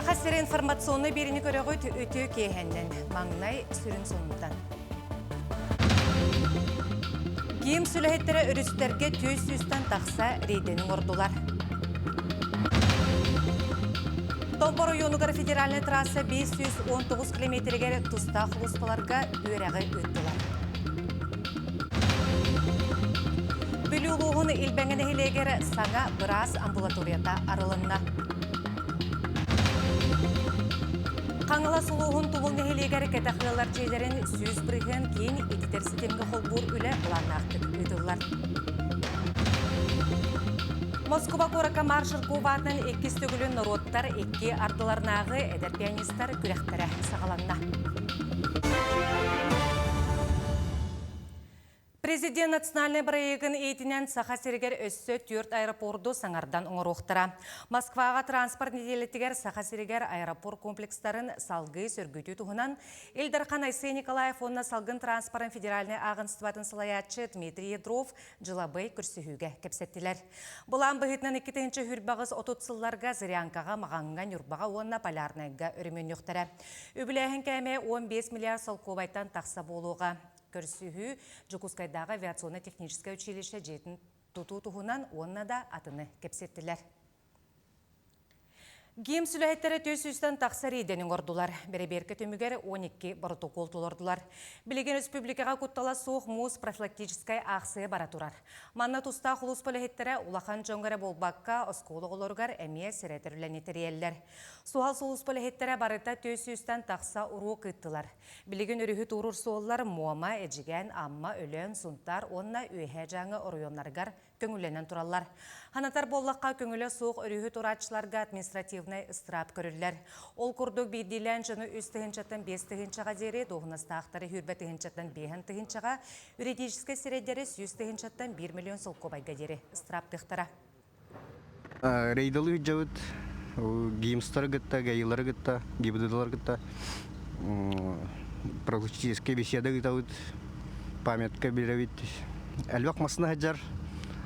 Саха сирэ информационнай биэриини көрөҕүт үтүө киэһэннэн маҥнай сүрүн сонунтан. Киим сүлэһиттэрэ өрүстэргэ 400-тэн тахса рейдэни оҥордулар. Томпо оройуонугар федеральнай трасса 519 километригэр тустаах улууспаларга үөрэҕи ыыттылар. Бүлүү улууһун Илбэҥэ нэһилиэгэр саҥа быраас амбулаторията арылынна. Хаҥалас улууһун Тумул нэһилиэгэр кэтэх ыаллар дьиэлэрин 100% киин ититэр ситимҥэ холбуур үлэ былааннаахтык ыытыллар. Москуба куоракка маршал Кубатын иккис төгүлүн норуоттар икки ардыларынааҕы эдэр пианистар күрэхтэрэ саҕаланна. Президент национальнай бырайыагын иитинэн Саха сиригэр өссө түөрт аэропорду саҥардан оҥоруохтара. Москваҕа транспорт нэдиэлэтигэр Саха сиригэр аэропорт комплекстарын салгыы сөргүтүү туһунан Ил Дархан Айсен Николаев уонна Салгын транспорын федеральнай ааҕыныстыбатын салайааччы Дмитрий Ядров дьылабыай көрсүһүүгэ кэпсэттилэр. Былаан быһыытынан 2028-30 сылларга Зырянкаҕа, Маҕаҥҥа, Ньурбаҕа уонна Полярнайга өрөмүөннүөхтэрэ. Үбүлээһин кээмэйэ 15 миллиард солкуобайтан тахса буолуоҕа. Көрсүһүү Дьокуускайдааҕы авиационно-техническэй училище дьиэтин тутуу туһунан уонна да атыны кэпсэттилэр. ГИМС үлэһиттэрэ 400-тэн тахса рейдэни оҥордулар. Бэрэбиэркэ түмүгэр 12 боротокуол толордулар. Билигин республикаҕа куттала суох муус профилактическай аахсыйа бара турар. Манна тустаах улуус үлэһиттэрэ улахан дьоҥҥо эрэ буолбакка, оскуола оҕолоругар эмиэ сэрэтэр үлэни тэрийэллэр. Суһал сулууспа үлэһиттэрэ барыта 400-тэн тахса уруок ыыттылар. Билигин өрүһү туоруур суоллар Муома, Эдьигээн, Амма, Өлөөн, Сунтаар уонна Үөһээ Дьааҥы оройуоннарыгар көҥүллэнэн тураллар. Санатар буоллахха, көҥүлэ суох өрүһү турааччыларга административнай ыстыраап көрүллэр. Ол курдук, биирдиилээн дьону үс тыһыынчаттан биэс тыһыынчаҕа диэри, дуоһунастаахтары сүүрбэ тыһыынчаттан биэһэн тыһыынчаҕа, юридическай сирэйдэри 100 тыһыынчаттан 1 миллион солкуобайга диэри ыстырааптыахтара. Рейдалы ыдьабыт, ГИМСтары кытта, ГАИлары кытта, ГИБДДлары кытта практически беседа ыытабыт, памятка биэрэбит. Элбэх массыына сылдьар,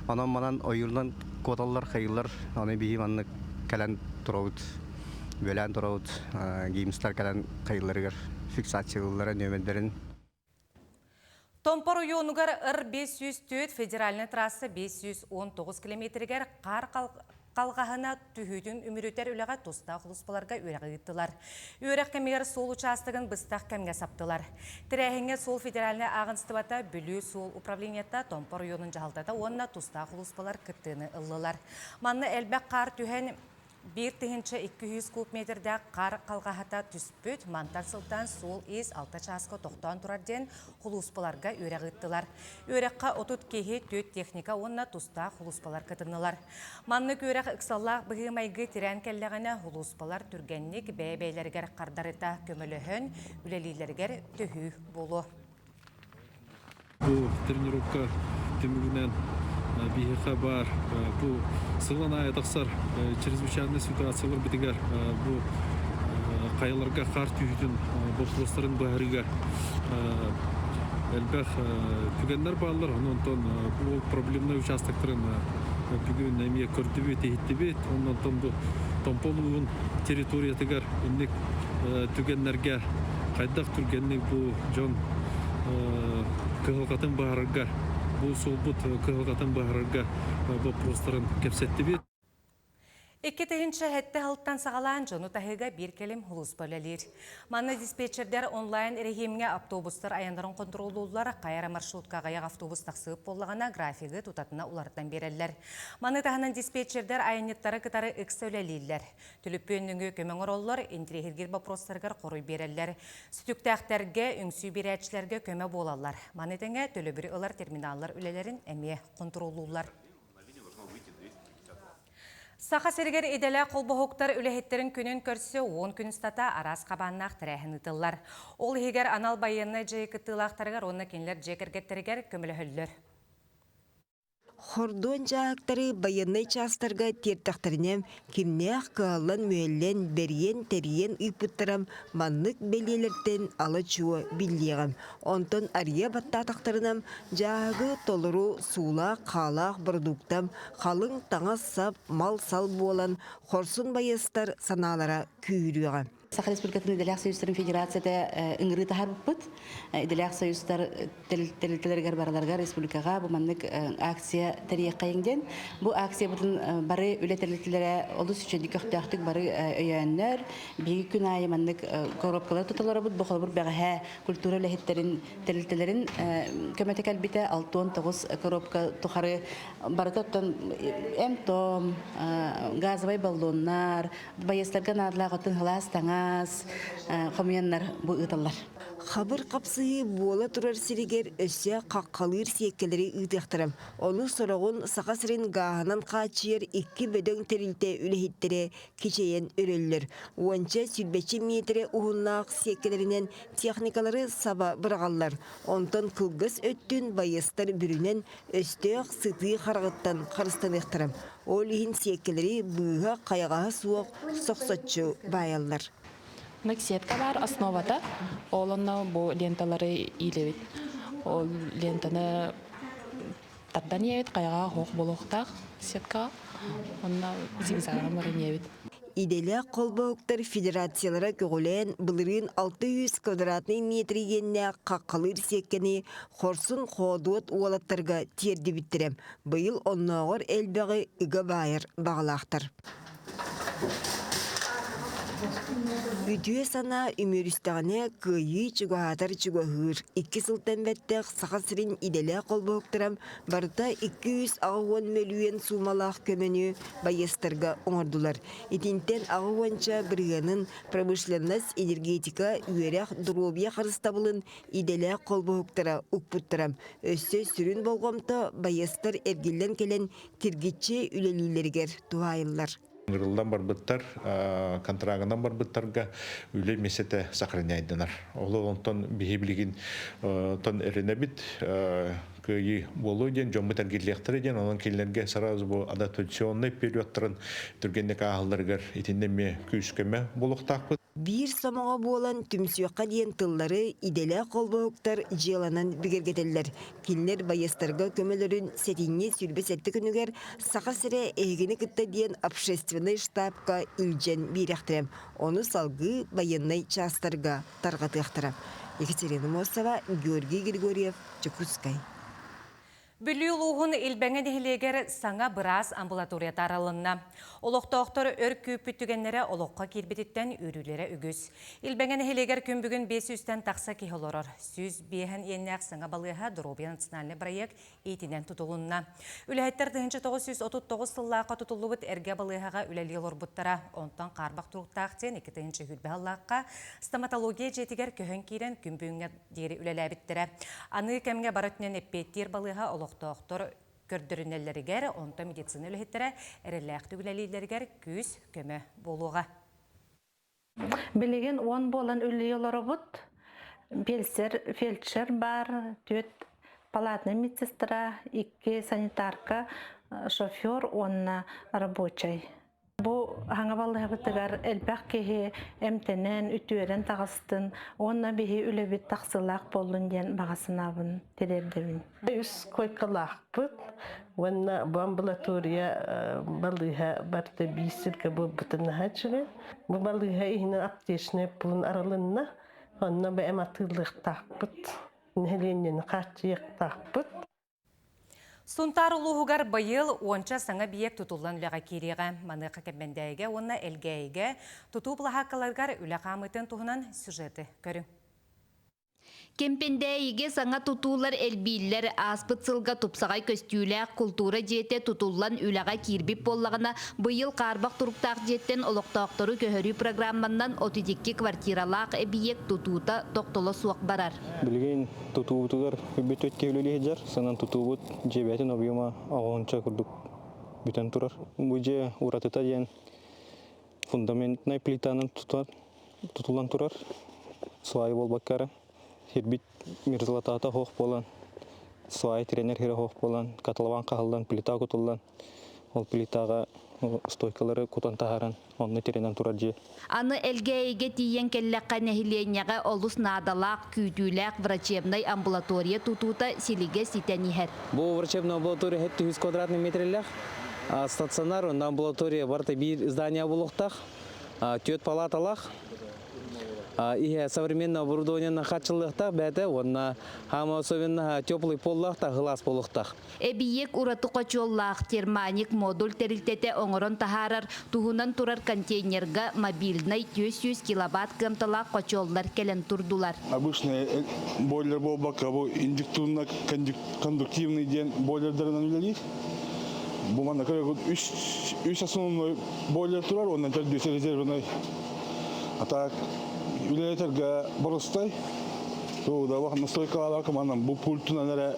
онон манан ойуурунан куоталлар, хайыыллар, ону биһи маннык кэлэн турабыт, үөлээн турабыт, ГИМСтар кэлэн хайыылларыгар фиксациялыыллара нүөмэрдэрин. Томпор ойуунугар ыр 504 федеральнай трасса 519 километригэр хаар халҕаһына түһүүтүн үмүрүтэр үлэҕэ тустаах улууспаларга үөрэҕи ыыттылар. Үөрэх кэмигэр суол учаастагын быстах кэмҥэ саптылар. Тэрээһиҥҥэ суол федеральнай ааҕыныстыбата, Бүлүү суол управлениета, Томпор ойуунун дьаһалтата уонна тустаах улууспалар кыттыыны ыллылар. Манна элбэх хаар түһэн 1200 куб метрдээх хаар халҕаһата түспүт, мантан сылтаан суол-иис алта чааска тохтоон турар диэн хулууспаларга үөрэх ыыттылар. Үөрэххэ 30 киһи, түөрт техника уонна тустаах хулууспалар кытыннылар. Маннык үөрэх ыксаллаах быһыы-майгы тирээн кэллэҕинэ, хулууспалар түргэнник бэйэ-бэйэлэригэр хардарыта көмөлөһөн үлэлииллэригэр төһүү буолуо. Бу тренировка түмүгүнэн биһиэхэ баар бу сылын аайы тахсар чрезвычайный ситуациялар битигэр бу хайаларга хаар түһүүтүн боппуруостарын быһаарыыга элбэх түгэннэр бааллар. Онон бу проблемнай участоктарын бүгүн эмиэ көрдүбүт, иһиттибит. Онон бу Томпо улууһун территориятыгар инник түгэннэргэ хайдах түргэнник бу дьон кыһалҕатын быһаарарга, бу суолбут кыһалҕатын быһаарарга боппуруостарын кэпсэттибит. 2007 сылтан саҕалаан дьону таһыыга биир кэлим сулууспа үлэлиир. Манна диспетчердэр онлайн эрэһиимҥэ автобустар айаннарын хонтуруоллууллар, хайа эрэ маршрутка аҕыйах автобус тахсыбыт буоллаҕына графигы тутатына уларытан биэрэллэр. Маны таһынан диспетчердэр айанньыттары кытары ыкса үлэлииллэр. Түлүппүөн нөҥүө көмө оҥороллор, интириэһиргиир боппуруостарыгар хоруй биэрэллэр. Сүтүктээхтэргэ, үҥсүү биэрээччилэргэ көмө буолаллар. Маны тэҥэ төлөбүрү ылар терминаллар үлэлэрин эмиэ хонтуруоллууллар. Саха сиригэр идэлээх холбоһуктар үлэһиттэрин күнүн көрсө 10 күн устата араас хабааннаах тэрээһин ыытыллар. Ол иһигэр анал байыаннай дьайыы кыттыылаахтарыгар уонна кинилэр дьиэ кэргэттэригэр көмөлөһөллөр. Хордуон дьааһыктары байыаннай чаастарга тиэртэхтэринэ, кимнээх кыһаллан-мүһэллэн, бэрийэн-тэрийэн ыыппыттара маннык бэлиэлэртэн ала-чуо биллиэҕэ. Онтон арыйа баттаатахтарына, дьааһыгы толору суулаах, хаалаах бородуукта, халыҥ таҥас-сап, мал-сал буолан, хорсун байыастар санаалара күүһүрүөҕэ. Саха Республикатын идэлээх союзтарын федерацията ыҥырыы таһаарбыппыт. Идэлээх союзтар тэрилтэлэригэр барыларыгар республикаҕа бу маннык акция тэрийиэххэйиҥ диэн. Бу акциябытын бары үлэ тэрилтэлэрэ олус үчүгэйдик көхтөөхтүк бары өйөөннөр, биһиги күн аайы маннык коробкалары туталарабыт. Бу холобур бэҕэһээ культура үлэһиттэрин тэрилтэлэрин көмөтө кэлбитэ 69 коробка тухары барыта оттон эм-том, газовай баллоннар, Байыастарга наадалаах оттон сылаас таҥас хомуйаннар бу ыыталлар. Хабыр хапсыһыы буола турар сиригэр өссө хаххалыыр сиэккэлэри ыытыахтара. Ону сороҕун Саха сирин гааһынан хааччыйар икки бөдөҥ тэрилтэ үлэһиттэрэ кичэйэн өрөллөр. Уонча сүүрбэччэ миэтэрэ уһуннаах сиэккэлэринэн техникалары саба быраҕаллар. Онтон кылгас өттүн байыастар бүрүнэн өстөөх сытыы хараҕыттан харыстаныахтара. Ол иһин сиэккэлэри быыһа хайаҕаһа суох сохсоччу баайаллар. Сетка баар основата. Ол онно бу ленталары иилэбит. Ол лентаны тардан иэбит, хайаҕа оһох буолуохтаах сеткаҕа. Онно зигзагынан баран иэбит. Идэлээх холбоһуктар федерациялара көҕүлээн былырыын 600 квадратнай метр иэннээх хаххалыыр сиэккэни хорсун хоодуот уолаттарга тиэрдибиттэрэ. Быйыл оннооҕор элбэҕи ыга баайар баҕалаахтар. Үтүө санаа үмүөрүстэҕинэ кыайыы чугаһаатар чугаһыыр. Икки сылтан бэттэх Саха сирин идэлээх холбоһуктара барыта 280 мөлүйүөн суумалаах көмөнү байыастарга оҥордулар. Итинтэн аҕыс уонча бырыһыанын промышленность, энергетика, үөрэх, доруобуйа харыстабылын идэлээх холбоһуктара укпуттара. Өссө сүрүн болҕомто байыастар эргиллэн кэлэн тиргиччи үлэлииллэригэр туһаайыллар. Ыҥырыллан барбыттар, контрагынан барбыттарга үлэ миэстэтэ сохраняйданар. Ол онтон биһи билигин тон эрэнэбит кыайыы буолуо диэн дьоммут эргиллиэхтэрэ диэн онон кинилэргэ сразу бу адаптационнай периодтарын түргэнник ааһалларыгар итиннэ эмиэ күүс-көмө буолуохтаахпыт. Биир сомоҕо буолан түмсүөххэ диэн тыллары идэлээх холбоһуктар дьыаланан бигэргэтэллэр. Кинилэр байыастарга көмөлөрүн сэтинньи 27 күнүгэр Саха сирэ эһигини кытта диэн общественнай штабка илдьэн биэриэхтэрэ. Ону салгыы байыаннай чаастарга тарҕатыахтара. Екатерина Мосова, Георгий Григорьев, Дьокуускай. Бүлүү улууһун Илбэҥэ нэһилиэгэр саҥа быраас амбулаторията арылынна. Олохтоохтор өр күүппүт түгэннэрэ олоххо киирбититтэн үөрүүлэрэ үгүс. Илбэҥэ нэһилиэгэр күн бүгүн 500-тэн тахса киһи олорор. 105 иэннээх саҥа балыыһа Доруобуйа национальный проект иитинэн тутулунна. Үлэһиттэр 1939 сыллаахха тутуллубут эргэ балыыһаҕа үлэлии олорбуттара. Онтон хаарбах туруктаах диэн 2020 сыллаахха стоматология дьиэтигэр көһөн киирэн күн бүгүҥҥэ диэри үлэлээбиттэрэ. Аны кэмҥэ бары өттүнэн эппиэттиир балыыһа олохтоохтор көрдөрүнэллэригэр, онтон медицина үлэһиттэрэ эрэллээхтик үлэлииллэригэр күүс-көмө буолуоҕа. Билигин уон буолан үлэлии олоробут. Фельдшер, фельдшер бар, түөрт палатный медсестра, икки санитарка, шофер уонна рабочай. Бу хаҥа балыыһабытыгар элбэх киһи эмтэнэн, үтүөрэн таҕыстын уонна биһи үлэбит тахсыылаах буоллун диэн баҕа санаабын тириэрдэбин. Үс койкалаахпыт уонна бу амбулатория балыыһа барыта биир сиргэ буолбутун наһаа үчүгэй. Бу балыыһа иһинэн аптечный пуун арылынна. Онно бэйэм атыылыахтаахпыт, нэһилиэнньэни хааччыйыахтаахпыт. Сунтаар улууһугар быйыл уонча саҥа эбийиэк тутуллан үлэҕэ киириэҕэ. Маныаха Кэмбэндээйигэ уонна Элгээйигэ тутуу былаһааккаларыгар үлэ хаамыытын туһунан сюжеты көрүҥ. Кэмпэндээйигэ саҥа тутуулар элбииллэр. Ааспыт сылга тупсаҕай көстүүлээх култуура дьиэтэ тутуллан үлэҕэ киирбит буоллаҕына, быйыл хаарбах туруктаах дьиэттэн олохтоохтору көһөрүү программаннан 32 квартиралаах эбийиэк тутуута тохтоло суох барар. Билигин тутуубутугар бүт өттө үлэлии сылдьар. Сынан тутуубут дьиэбэтин объема оҕончо курдук бүтэн турар. Бу дьиэ уратыта диэн фундаментнай плитанан тутуллан турар. Свай буолбакка эрэ. Сирбит мерзлотата суох буолан. Свай тренер хире хоох буолан, котлован хаһыллан, плита кутуллан, ол плитаҕа стойкалары кутан таһааран, онно тирэнэн турар дьиэ. Аны Элгээйигэ тиийэн кэллэххэ нэһилиэнньэҕэ олус наадалаах, күүтүүлээх врачебнай амбулатория тутуута силигэ ситэн иһэр. Бу врачебная амбулатория 700 квадратный метрлээх. Стационар, онно амбулатория барыта биир здание булуохтаах. Түөрт палаталаах. Иһэ современное оборудованиенан хааччыллыахтаах бэйэтэ уонна хаама особенно теплый поллаах та сылаас буолуохтаах. Эбийиэк ураты хочуоллаах терманик модуль тэрилтэтэ оҥорон таһаарар туһунан турар контейнерга мобильнай 400 киловатт кыамталаах хочуоллар кэлэн турдулар. Обычный бойлер буолбакка бу индуктивно кондуктивный диэн бойлердарынан үлэлиир. Бу манна үс, үс основной бойлер турар, онон төрдүс резервный. А так үлэлэтэргэ боростой. Тууда настойкалаах манан бу пультунан эрэ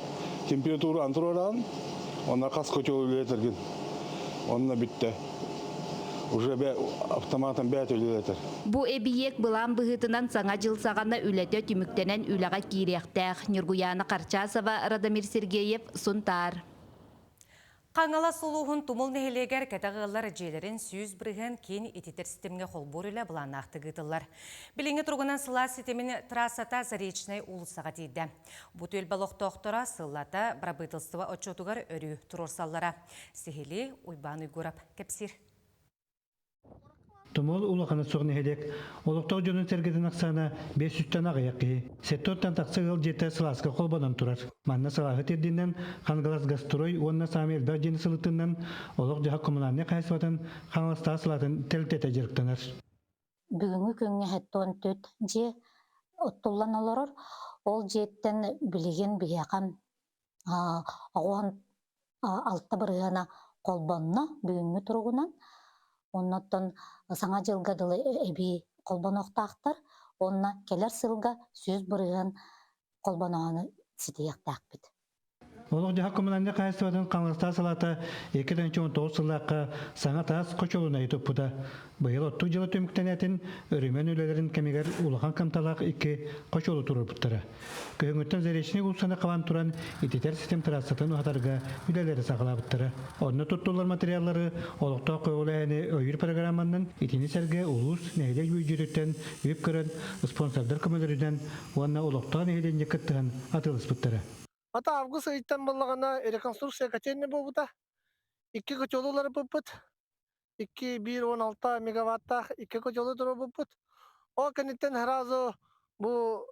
температура тураран, онно хас котел үлэлэтэргин. Онно бүттэ. Уже бе автоматом бэт үлэлэтэр. Бу эбийиэк былаан быһыытынан саҥа дьыл саҕана үлэтэ түмүктэнэн үлэҕэ киириэхтээх. Ньургуйаана Харчасова, Радомир Сергеев, Сунтаар. Хаҥалас улууһун Тумул нэһилиэгэр кэтэх ыаллар дьиэлэрин 100% киин ититэр ситимҥэ холбуур үлэ былааннаахтык ыытыллар. Билиҥҥи туругунан сылаас ситимин трассата Заречнай уулуссаҕа тиийдэ. Бу түөлбэ олохтоохторо сыллата бырабыыталыстыба отчуотугар өрүү туруорсаллара. Сиһилии Уйбаан Уйгурап кэпсиир. Тумул улахана суох нэһилиэк олохтоох дьонун сэргэтин ахсаана 500-тэн аҕыйах киһи. Сеттоттан тахса ыал дьиэтэ сылааска холбонон турар. Манна сылааһы тиэрдинэн Хангалас Гастрой уонна саамай элбэх дьиэни сылытыннан олох-дьаһах коммунальнай хаһаайыстыбатын Хаҥаластаах салаатын тэрилтэтэ дьарыктанар. Бүгүҥҥү күҥҥэ 74 дьиэ оттуллан олорор. Ол дьиэттэн билигин биһиэхэ 96 бырыһыана холбонно бүгүҥҥү туругунан. Оннуттан Саҥа дьылга дылы эбии холбонуохтаахтар уонна кэлэр сылга 100% холбоноону ситиһиэхтээхпит. Олох-дьаһах коммунальнай хаһаайыстыбатын Хаҥаластаах салаата 2019 сыллаахха саҥа таас хочуолунайы туппута. Быйыл оттук дьыла түмүктэнээтин өрөмүөн үлэлэрин кэмигэр улахан кымталаах икки хочуолу туруорбуттара. Күһүҥҥүттэн Заречный уулуссаны хабан туран ититэр ситим трассатын уһатарга үлэлэри саҕалаабыттара. Онно туттуллар материаллары олохтоох көҕүлээһини өйүүр программанан итини сэргэ улуус, нэһилиэк бүддьүөтүттэн үп көрөн, спонсордар көмөлөрүнэн уонна олохтоох нэһилиэнньэ кыттыһан атыыласпыттара. Ата август ыйтан буоллаҕына реконструкция котельня буолбута. Икки котелу уларыппыппыт. 2 1,16 мегаваттаах икки котелу туруорбуппут. Ол кэнниттэн сразу бу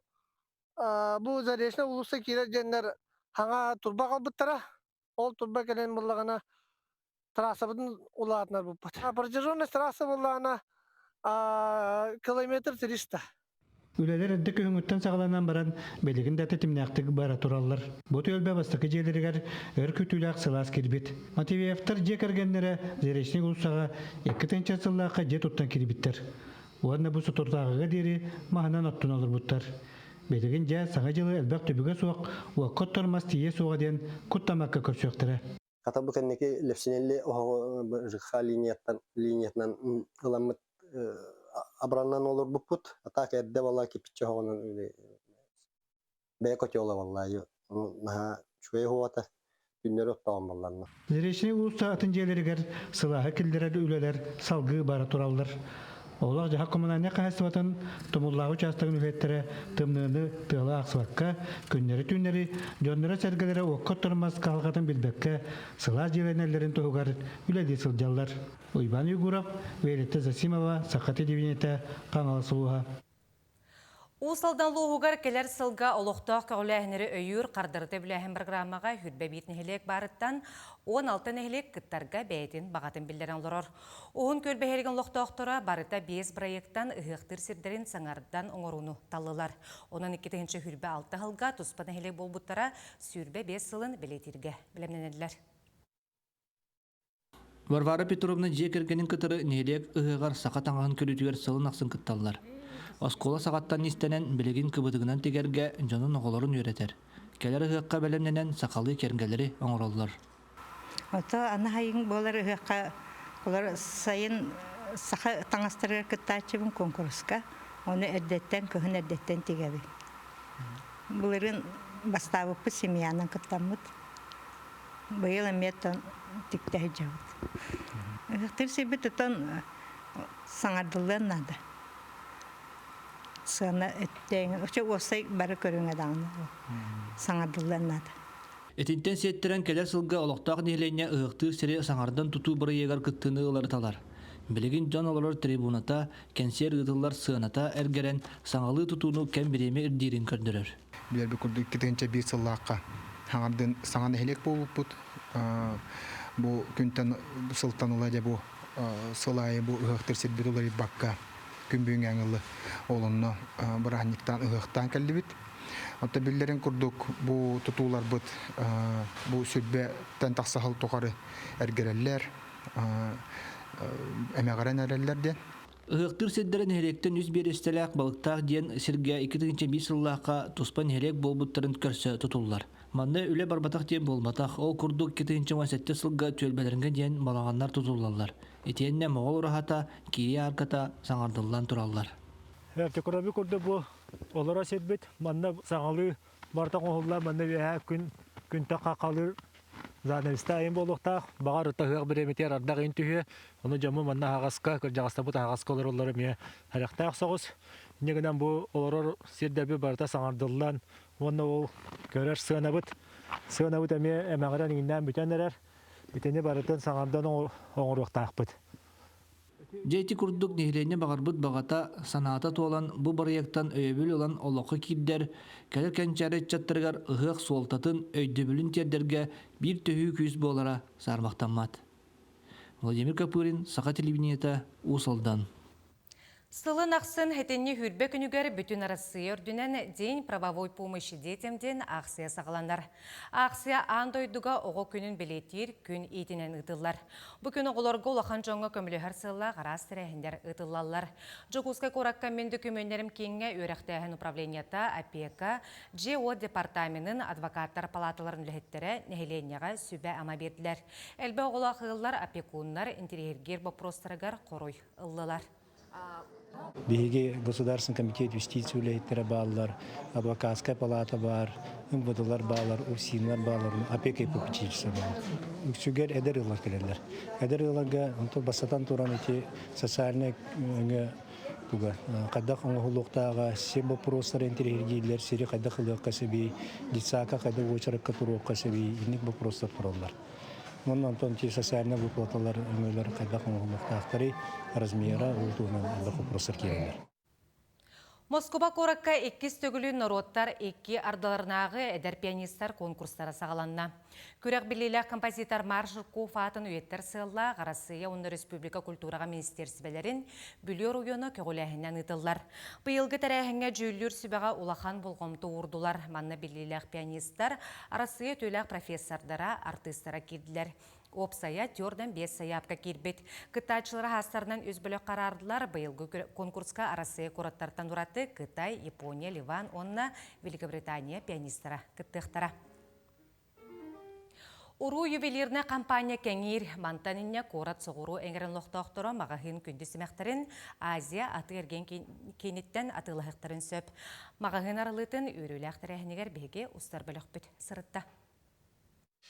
бу Заречная уулусса киирэр диэннэр хаҥа турба аҕалбыттара. Ол турба кэлэн буоллаҕына трассабытын улаатынарбыппыт. Протяженность трасса буоллаҕына километр 300. Үлэлэр эрдэ күһүҥҥүттэн саҕаланан баран, билигин да тэтимнээхтик бара тураллар. Бу түөлбэ бастакы дьиэлэригэр өр күүтүүлээх сылаас киирбит. Матвеевтар дьиэ кэргэннэрэ Заречный уулуссаҕа 2 тыһыынча сыллаахха дьиэ туттан киирбиттэр. Уонна бу соторутааҕыга диэри маһынан оттуна олорбуттар. Билигин дьэ Саҥа дьылы элбэх түбүгэ суох, уокка оттор мас тиийиэ суоҕа диэн куттаммакка көрсүөхтэрэ. Хата бу кэнники Левсинелли оһоҕу ЖКХ линияттан линиятынан ыламмыт абыранан олорбуппут. А так эрдэ буолла кирпиччэ оһоҕунан бэйэ котела буолла наһаа үчүгэй оһоҕо күннэри оттоон буолланна. Заречнай уулусса атын дьиэлэригэр сылааһы киллэрэр үлэлэр салгыы бара тураллар. Олох-дьаһах коммунальнай хаһаайыстыбатын Тумуллааҕы учаастагын үлэһиттэрэ тымныыны тыала аахсыбакка, күннэри-түүннэри дьонноро-сэргэлэрэ уокка оттор мас кыһалҕатын билбэккэ, сылаас дьиэлэнэллэрин туһугар үлэлии сылдьаллар. Уйбаан Егоров, Виолетта Засимова, Саха телевидениетэ, Хаҥалас улууһа. Уус Алдан улууһугар кэлэр сылга олохтоох көҕүлээһиннэри өйүүр хардарыта үбүлээһин программаҕа Хүрбэ биир нэһилиэк баарыттан 16 нэһилиэк кыттарга бэйэтин баҕатын биллэрэн олорор. Уһун Күөл бэһиэлэгин олохтоохторо барыта биэс проектан ыһыахтыыр сирдэрин саҥардан оҥорууну таллылар. Онон 2026 сылга туспа нэһилиэк буолбуттара 25 сылын бэлиэтииргэ бэлэмнэнэллэр. Варвара Петровна дьиэ кэргэнин кытары нэһилиэк ыһыаҕар саха таҥаһын көрүүтүгэр сылын ахсын кытталлар. Оскуола саҕаттан иистэнэн, билигин кыбытыгынан тигэргэ дьонун оҕолорун үөрэтэр. Кэлэр ыһыахха бэлэмнэнэн сахалыы кэргэлэри оҥороллор. Ото аны сайын буолар ыһыахха олор сайын саха таҥастарыгар кыттааччыбын куонкуруска. Ону эрдэттэн, кыһын эрдэттэн тигэбин. Былырыын Бастаабыппыт семьянан кыттаммыт. Быйыл эмиэ тиктэ сылдьабыт. Ыһыктыыр сирбит оттон саҥардыллыан наада. Сыана өттөҥ, очо уопсай бары көрүҥэ даҕаны саҥардыллыан наада. Итинтэн сиэттэрэн кэлэр сылга олохтоох нэһилиэнньэ ыһыахтыыр сири саҥардан тутуу бырайыагар кыттыыны ыларыталар. Билигин дьон олорор трибуната, кэнсиэр ыытыллар сыаната эргэрэн, саҥалыы тутууну кэм бириэмэ ирдиирин көрдөрөр. Билэрбит курдук 2001 сыллаахха хаҥардын саҥа нэһилиэк буолбуппут. Бу күнтэн сылтан ыла дьэ бу сыл аайы бу ыһыахтыыр сирбит уларыйбакка күн бүгүҥҥэ ылы ол онно бырааһынньыктаан ыһыахтаан кэллибит. Оттон биллэрин курдук бу тутууларбыт бу сүрбэттэн тахса сыл тухары эргэрэллэр, эмэҕирэн эрэллэр диэн. Ыһыахтыыр сирдэрэ нэһилиэктэн үс биэрэстэлээх Балыктаах диэн сиргэ 2001 сыллаахха туспа нэһилиэк буолбуттарын көрсө тутуллар. Манна үлэ барбатах диэн буолбатах, ол курдук 2017 сылга түөлбэлэргэ диэн балаҕаннар тутуллаллар. Итиэннэ Моҕол ураһата, Киирии аарката саҥардыллан тураллар. Кураби курдук бу олоро сирбит манна саҥалыы барыта оҥоһуллар манна үөһээ күн күнтэн хаххалыыр занавеста айын буолуохтаах баҕар ытаһыах бириэмэтигэр ардах ин түһүө ону дьоммут манна аһаҕаска кырдьаҕастарбыт аһаҕаска олороллоро эмиэ сэрэхтээх соҕус инньэ гынан бу олорор сирдэрбит барыта саҥардыллан уонна ол көрөр сыанабыт сыанабыт эмиэ эмэҕирэн иҥнээн бүтэн эрэр итини барытын саҥардан оҥоруохтаахпыт. Дьэ ити курдук нэһилиэнньэ баҕарбыт баҕата, санаата туолан, бу бырайыактан өйөбүл ылан олоххо киирдэр, кэлэр кэнчээри ыччаттарыгар ыһыах суолтатын, өйдөбүлүн тиэрдэргэ биир төһүү күүс буолара саарбахтаммат. Владимир Копырин, Саха телевидениета, Уус Алдан. Сылын ахсын сэтинньи сүүрбэ күнүгэр Бүтүн Арассыыйа үрдүнэн День правовой помощи детям диэн аахсыйа саҕаланар. Аахсыйа аан дойдуга оҕо күнүн бэлиэтиир күн иитинэн ыытыллар. Бу күн оҕолорго улахан дьоҥҥо көмөлөһөр сыаллаах араас тэрээһиннэр ыытыллаллар. Дьокуускай куоракка мин дөкүмүөннэрим кииҥҥэ үөрэхтээһин управлениета, опека, дьиэ-уот департаменын, адвокаттар палааталарын үлэһиттэрэ нэһилиэнньэҕэ сүбэ-ама биэрдилэр. Элбэх оҕолоох ыаллар, опекуннар интэриэһиргиир боппуруостарыгар хоруй ыллылар. Биһиги Государственный комитет юстиции үлэһиттэрэ бааллар, адвокатская палата баар, МВДлар бааллар, УФСИНнар бааллар, опека и попечительство баар. Үксүгэр эдэр ыаллар кэлэллэр. Эдэр ыалларга онтон бастатан туран ити социальнай өҥө туга хайдах оҥоһуллуохтааҕа, сир боппуруостара интэриэһиргииллэр, сири хайдах ылыахха сөбүй, детсадка хайдах уочаракка туруохха сөбүй, инник боппуруостар тураллар. Уонна онтон ити социальнай выплаталар өҥөлөр хайдах оҥоһуллуохтаахтарый, размера ол туһунан элбэх вопростар киирэллэр. Москуба куоракка иккис төгүлүн норуоттар икки ардыларынааҕы эдэр пианистар конкурстара саҕаланна. Күрэх биллиилээх композитор Марк Жирков аатын үйэттэр сыаллаах Арассыыйа уонна республика культураҕа министиэрсибэлэрин Бүлүү оройуона көҕүлээһининэн ыытыллар. Быйылгы тэрээһиҥҥэ дьүүллүүр сүбэҕэ улахан болҕомто уурдулар. Манна биллиилээх пианистар, Арассыыйа үтүөлээх профессордара, артыыстара киирдилэр. Уопсайа түөртэн биэс сайаапка киирбит. Кыттааччылары хаастарынан үс бөлөх хараардылар. Быйылгы конкурска Арассыыйа куораттартан ураты Кытай, Япония, Ливан уонна Великобритания пианистара кыттыахтара. Уруу ювелирнай компания кэҥиир. Мантан инньэ куорат соҕуруу эҥэрин олохтоохторо маҕаһыын күндү симэхтэрин Азия атыы-эргиэн кииниттэн атыылаһыахтарын сөп. Маҕаһыын арылыытын үөрүүлээх тэрээһинигэр биһиги устар бөлөхпүт сырытта.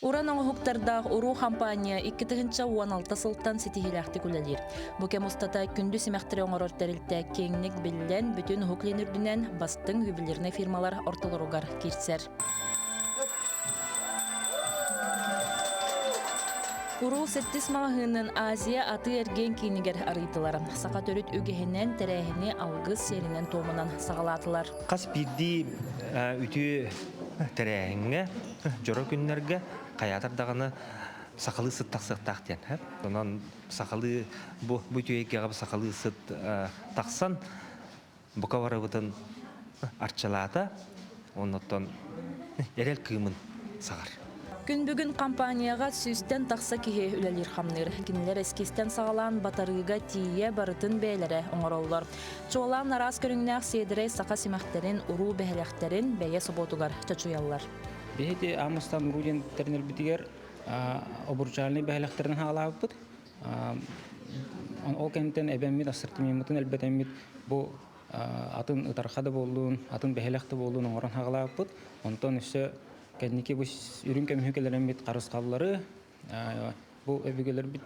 Уран оҥоһуктардаах уруу хампаанньа 2016 сылтан ситиһиилээхтик үлэлиир. Бу кэм устата күндү симэхтэри оҥорор тэрилтэ киэҥник биллэн, бүтүн Уһук Илин үрдүнэн бастыҥ ювелирнай фирмалар ортолоругар киирсэр. Уруу сэттис маҕаһыынын Азия атыы-эргиэн киинигэр арыйдылар. Саха төрүт үгэһинэн тэрээһини алгыс сиэринэн-туомунан саҕалаатылар. Хас биирдии үтүө тэрээһиҥҥэ, дьоро күннэргэ хайаатар даҕаны сахалыы сыт тахсыахтаах диэн. Онон сахалыы бу үтүө эйгэҕэ сахалыы сыт тахсан бука барыбытын арчылаата, оннуттан эрэл кыымын саҕар. Күн бүгүн компанияҕа сүүстэн тахса киһи үлэлиир-хамныыр. Кинилэр эскизтэн саҕалаан батарыыга тиийэ барытын бэйэлэрэ оҥороллор. Чуолаан араас көрүҥнээх сиэдэрэй саха симэхтэрин, уруу бэһэлэхтэрин бэйэ собуотугар чочуйаллар. Биһиги Амыстан уруу диэн тэринэрбитигэр обуручальнай бэһэлэхтэрин хаалаабыппыт. Ол кэнниттэн эбэммит, ассортимеммытын элбэтэммит бу атын ытарха да буоллун, атын бэһэлэх да буоллун оҥорон хаҕалаабыппыт. Онтон өссө кэнники бу үрүҥ көмүһү кэлэрэммит харысхаллары бу өбүгэлэрбит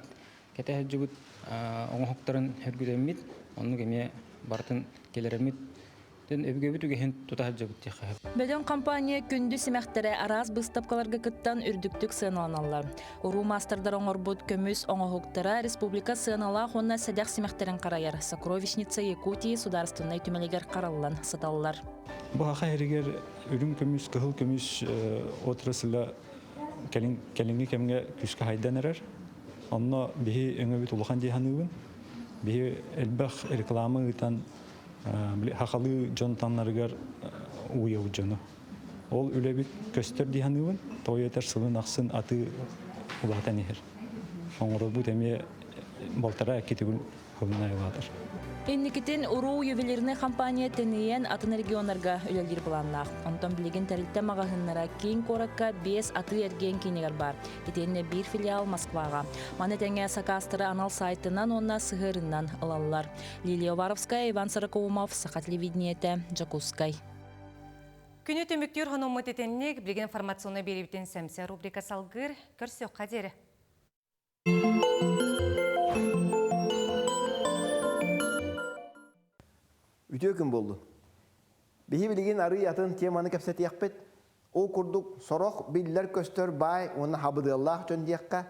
кэтэ сылдьыбыт оҥоһуктарын сөргүтэммит, оннук эмиэ барытын кэлэрэммит өбүгэбит үгэһин тута сылдьабыт диэххэ сөп. Бөдөҥ компания күндү симэхтэрэ араас быыстапкаларга кыттан үрдүктүк сыаналаналлар. Уруу маастардар оҥорбут көмүс оҥоһуктара республика сыаналаах уонна сэдэх симэхтэрин харайар Сокровищница Якутии судаарыстыбаннай түмэлигэр хараллан сыталлар. Бу саха сиригэр үрүҥ көмүс, кыһыл көмүс отрасль кэлиҥҥи кэмҥэ күүскэ хайдан эрэр. Онно биһи өҥөбүт улахан дии саныыбын. Биһи элбэх реклама ыытан хахалыы дьон таннарыгар уйабыт дьону. Ол үлэбит көстөр дии саныыбын. Тоҕо этэр сылын ахсын атыы улаатан иһэр. Оҥорорбут эмиэ балтараа икки төгүл хылына улаатар. Инникитин уруу ювелирнай компания тэнийэн атын регионнарга үлэлиир былааннаах. Онтон билигин тэрилтэ маҕаһыыннара киин куоракка биэс атыы-эргиэн киинигэр баар. Итиэннэ биир филиал Москваҕа. Маны тэҥэ сакаастары анал сайтынан уонна сыһыарынан ылаллар. Лилия Уваровская, Иван Сорокоумов, Саха телевидениетэ, Дьокуускай. Күнү түмүктүүр хонуммут итинник, билигин информационнай биэриибитин сэмсэ рубрика салгыыр. Көрсүөххэ диэри. Үтүө күн буоллун. Биһи билигин арый атын теманы кэпсэтиэхпит. Ол курдук сорох биллэр-көстөр баай уонна хабыдыаллаах дьон диэххэ,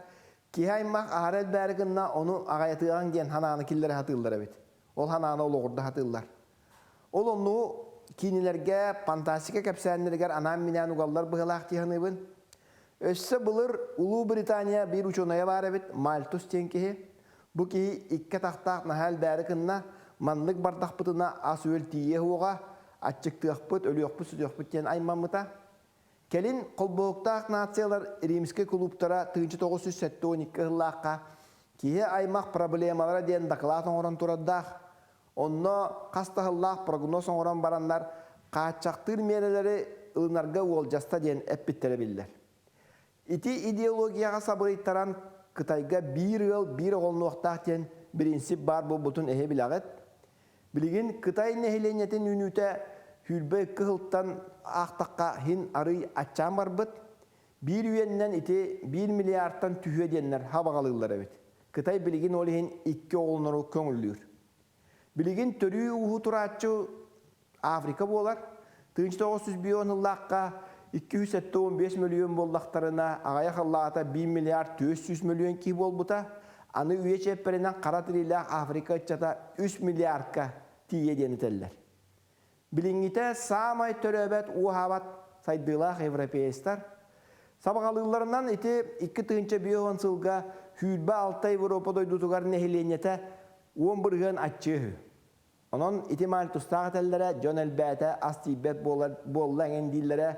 киһи аймах аһара элбээри гынна ону аҕайатыаҕыҥ диэн ханааны киллэрэ сатыыллар эбит. Ол ханааны олоҕурда сатыыллар. Ол онну киинилэргэ, фантастика кэпсээннэригэр анаан-минээн угаллар быһыылаах дии саныыбын. Өссө былыр Улуу Британия биир учуонайа баар эбит, Мальтус диэн киһи. Бу киһи икки атахтаах наһаа элбээри гынна, маннык бардахпытына ас-үөл тиийиэ суоҕа, аччыктыахпыт, өлүөхпүт-сүтүөхпүт диэн аймаммыта. Кэлин Холбоһуктаах нациялар Римскэй кулууптара 1972 сыллаахха киһи аймах проблемалара диэн дакылаат оҥорон турардаах. Онно хас да сыллаах прогноз оҥорон бараннар, хааччахтыыр миэрэлэри ылынарга уолдьаста диэн эппиттэрэ биллэр. Ити идеологияҕа сабырыйтаран Кытайга биир ыал биир оҕолонуохтаах диэн бириинсип баар буолбутун эһи билэҕит. Билигин Кытай нэһилиэнньэтин үүнүүтэ 22 сылтан аахтахха иһин арый аччаан барбыт. Биир үйэннэн ити биир миллиардтан түһүө диэннэр хабаҕалыыллар эбит. Кытай билигин ол иһин икки оҕолонору көҥүллүүр. Билигин төрүү-ууһу турааччы Африка буолар. 1905 сыллаахха 275 мөлүйүөн буоллахтарына, аҕыйах ыллаата 1 миллиард 400 мөлүйүөн киһи буолбута. Аны үйэ чиэппэринэн хара тириилээх Африка ыччата 3 миллиардка тиийэ диэн этэллэр. Билиҥҥитэ саамай төрөөбөт уоһаабат сайдыылаах европеецтар сабаҕалыылларынан ити 2050 сылга 26 Европа дойдутугар нэһилиэнньэтэ 10% аччыа үһү. Онон ити мальтустаах этэллэрэ дьон элбээтэ, ас тиийбэт буолар буолла эҥин дииллэрэ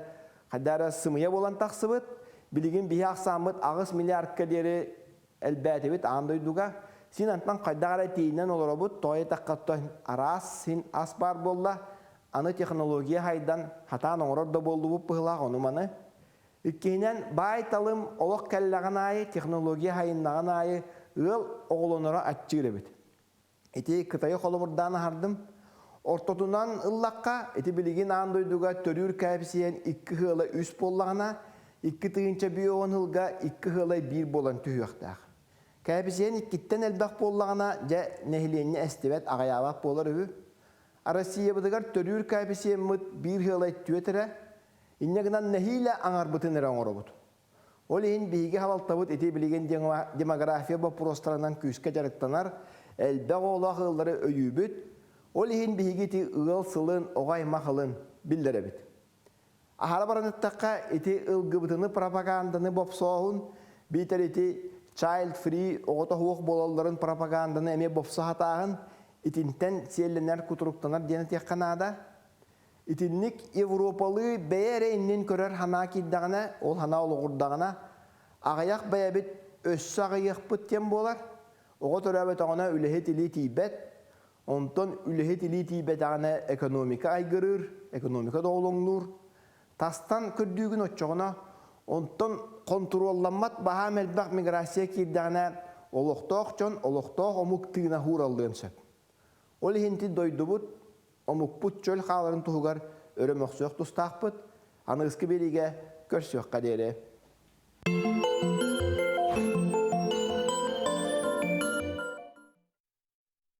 хайдах эрэ сымыйа буолан тахсыбыт. Билигин биһи ахсааммыт 8 миллиардка диэри элбээтибит аан дойдуга. Син антан хайдах эрэ тиийинэн олоробут, тоҕо диэтэххэ араас син ас баар буолла. Аны технология хайдан, хатаан оҥорор да буоллубут быһылаах ону-маны. Иккиһинэн, баай-талым олох кэллэҕин аайы, технология хайыннаҕын аайы ыал оҕолоноро аччыыр эбит. Ити Кытайы холобурдаан аһардым. Ортотунан ыллахха, ити билигин аан дойдуга төрүүр кээписиэн икки ыала үс буоллаҕына, 2050 сылга икки ыала биир буолан түһүөхтээх. Кээписиэн иккиттэн элбэх буоллаҕына, дьэ, нэһилиэнньэ эстибэт, аҕыйаабат буолар үһү. Россиябытыгар төрүүр коэффициеммыт биир ыалай түөрт эрэ, инньэ гынан нэһиилэ аҥарбытын эрэ оҥоробут. Ол иһин биһиги салалтабыт ити билигин демография боппуруостарынан күүскэ дьарыктанар, элбэх оҕолоох ыаллары өйүүбүт. Ол иһин биһиги ити ыал сылын, оҕо аймах ылын биллэрэбит. Аһара баран эттэххэ, ити ылгыбытыны пропаганданы бопсооһун, биитэр ити child free оҕото суох буолалларын пропаганданы эмиэ бопсо сатааһын итинтэн сиэллэнэр, кутуруктанар диэн этиэххэ наада. Итинник европалыы бэйэ эрэ иннин көрөр санаа киирдэҕинэ, ол санаа олоҕурдаҕына, аҕыйах бэйэбит өссө аҕыйыахпыт диэн буолар. Оҕо төрөөбөтөҕүнэ үлэһит илии тиийбэт, онтон үлэһит илии тиийбэтэҕинэ экономика айгырыыр, экономика доҕолоҥнуур. Тастан көрдүүгүн оччоҕуна, онтон хонтуруолламмат баһаам элбэх миграция киирдэҕинэ, олохтоох дьон олохтоох омук тыына хуураллыан сөп. Ол иһин ити дойдубут. омукпут чөл хааларын туһугар өрө мөхсүөх тустаахпыт. Аныгыскы биэриигэ көрсүөххэ диэри.